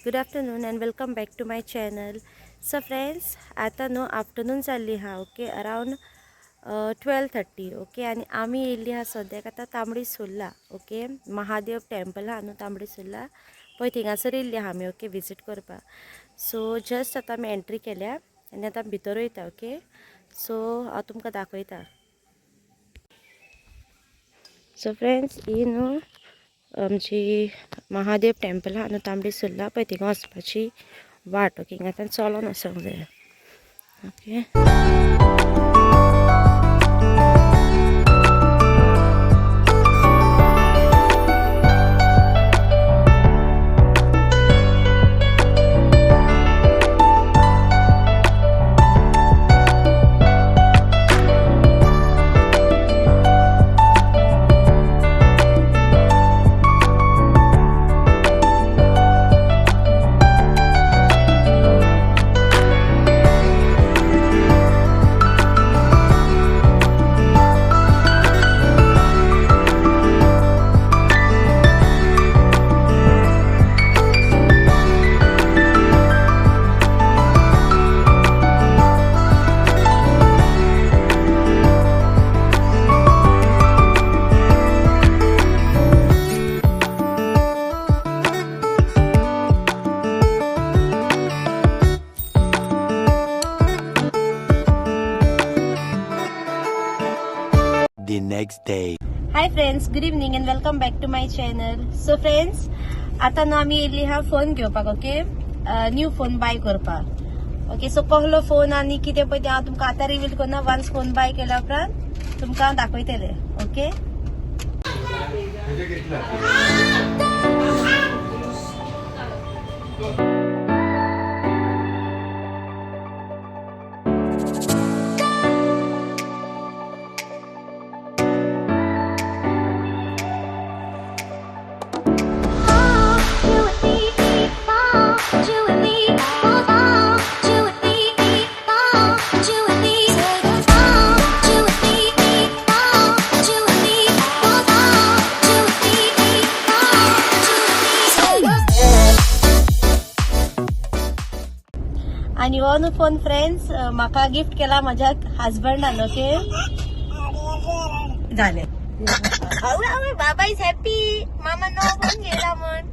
Good afternoon and welcome back to my channel. So friends, आतां न्हू afternoon जाल्ली आहा, ओके, अरावंड 12:30, ओके. आनी आमी येयल्ली आहा सद्याक आतां तांबडी सुर्ला, ओके. महादेव टेम्पल आहा न्हू तांबडी सुर्ला, पळय थिंगासर येयल्ली आहा आमी, ओके, विजीट करपाक. सो जस्ट आतां आमी एंट्री केल्या आनी आतां भितर वयता, ओके. सो हांव तुमकां दाखयता. सो फ्रेंड्स, ही न्हू आमची महादेव टेम्पल आहा न्हू तांबडी सुर्ला, पळय थिंगा वचपाची वाट, ओके. हिंगाच्यान चलोन वचोंक जाय, okay. The next day. Hi friends, good evening and welcome back to my channel. So friends, आता न्हू आमी येयल्ली आहा फोन घेवपाक, ओके, न्यू फोन बाय करपाक, ओके. सो कहलो फोन आनी कितें पळय तें हांव तुमकां आतां रिवील करना. वन्स फोन बाय केल्या उपरांत तुमकां हांव दाखयतलें, ओके. आनी हो न्हू फोन फ्रेंड्स म्हाका गिफ्ट केला म्हज्या हजबंडान, ओके. जालें, बाबा is happy, मामा नवो फोन घेयला म्हण.